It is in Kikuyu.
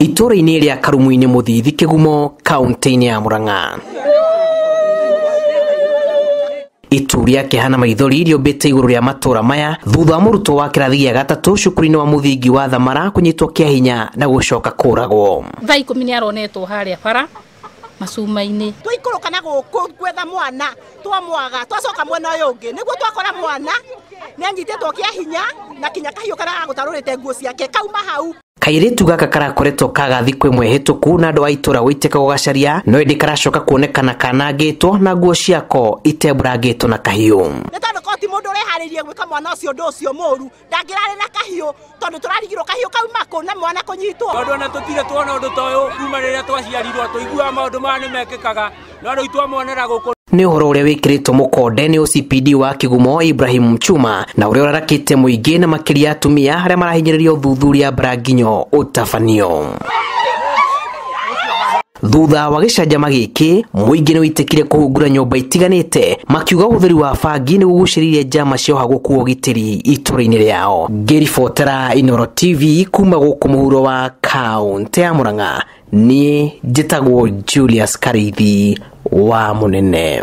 Itũũra-inĩ rĩa Karumuinĩ Mũthithi Kĩgumo kaunti-inĩ ya Murang'a. Itu rĩa kĩeha na maithori rĩũmbĩte igũrũ rĩa matũra maya thutha wa mũrutwo wa kĩrathi gĩa gatatũ cukuru-inĩ wa mũthingi wa Thamara kũnyitwo kĩa hinya na gũcoka kũragwo. Thaa 10 nĩ aronetwo harĩa bara macuma-inĩ. Twaikũrũka na gũkũ gwetha mwana twamwaga twacoka mwena ũyũ ũngĩ nĩguo twakora mwana nĩ anyitĩtwo kĩa hinya na kinya kahiũ karĩa gagũtarũrĩte nguo ciake kauma hau. Kairĩtu gaka karakoretwo kaga thikũ ĩmwe hĩtũku na andũ a itũra gũitĩka gũgacaria no ĩndĩ karacoka kuonekana kanangĩtwo na nguo ciako itembũrangĩtwo na kahiũ. Nĩ tondũ ko ti mũndũ ũreharĩirie gwĩka mwana ũcio ũndũ ũcio mũru ndangĩrarĩ na kahiũ tondũ tũrarigirwo kahiũ kauma kũ na mwana kũnyitwo. Tondũ ona tũtirĩ tuona ũndũ ta ũyũ kuma rĩrĩa twaciarirwo tũiguaga maũndũ maya nĩ mekĩkaga no rĩu twamonera gũkũ. Nĩ ũhoro ũrĩa wĩkĩrĩtwo mũkonde nĩ OCPD wa Kĩgumo Ibrahim Chuma na ũrĩa ũrarakĩte mũingĩ na makĩria atumia arĩa marahinyĩrĩria ũthuthuria Mbaranginyo ũtabanio. Thutha wa gĩcanjama gĩkĩ mũingĩ nĩ wĩtĩkire kũhungura nyũmba itiganĩte makiuga ũhũthĩri wa bangi nĩ gũgucĩrĩirie njama cia ũhagũku wa ũgitĩri itũũra-inĩ rĩao. Ngĩribotera Inooro TV kuma gũkũ mũhuro wa kaũntĩ ya Murang'a, niĩ njĩtagwo Julius Karithi wa Mũnene.